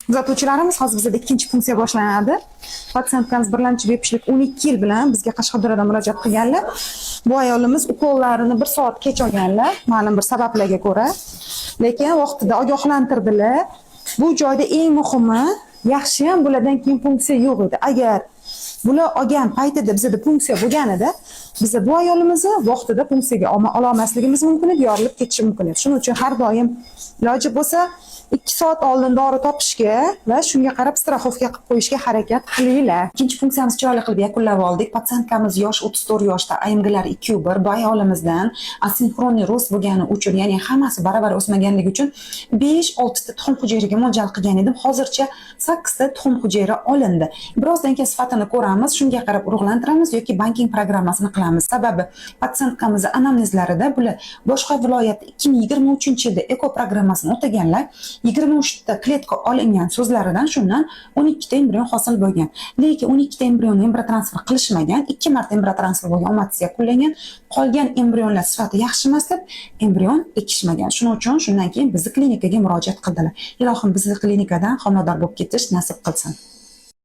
Kuzatuvchilarimiz, hozir bizada ikkinchi punksiya boshlanadi. Пациентка miz birlamchi bepushtlik 12 yil bilan bizga Qashqadaryodan murojaat qilganlar. Bu ayolimiz ukollarini bir soat kech olganlar, ma'lum bir sabablarga ko'ra. Lekin vaqtida ogohlantirdilar. Bu joyda eng muhimi, yaxshiyam bulardan keyin punksiya yo'q edi. Agar bular olgan paytida bizada punksiya bo'lganida, biza bu ayolimizni vaqtida punksiyaga ololmasligimiz mumkin edi, yorilib ketishi mumkin edi. Shuning uchun har doim iloji bo'lsa 2 soat oldin dori topishga va shunga qarab страховка qilib qo'yishga harakat qilinglar. Ikkinchi punksiyamizni chiroyli qilib yakunlab oldik. Пациентка miz yosh 34 yoshda, АМГ lari 2 1. Bu ayolimizdan асинхронный рост bo'lgani uchun, ya'ni hammasi baravar o'smaganligi uchun 5-6 ta tuxum hujayraga mo'ljal qilgan edim. Hozircha 8 ta tuxum hujayra olindi. Birozdan keyin sifatini ko'ramiz, shunga qarab urug'lantiramiz yoki banking programmasini qilamiz. Sababi пациентка mizni anamnezlarida bular boshqa viloyatda 2023-yilda ЭКО programmasini o'taganlar, 23 ta kletka olingan so'zlaridan shundan 12 ta embrion hosil bo'lgan. Lekin 12 ta embrionni embriotransfer qilishmagan, ikki marta embriotransfer bo'lgan, omadsiz yakunlangan. Qolgan embrionlar sifati yaxshi emas deb embrion ekishmagan. Shuning uchun shundan keyin bizni klinikaga murojaat qildilar. Ilohim, bizni klinikadan homilador bo'lib ketish nasib qilsin.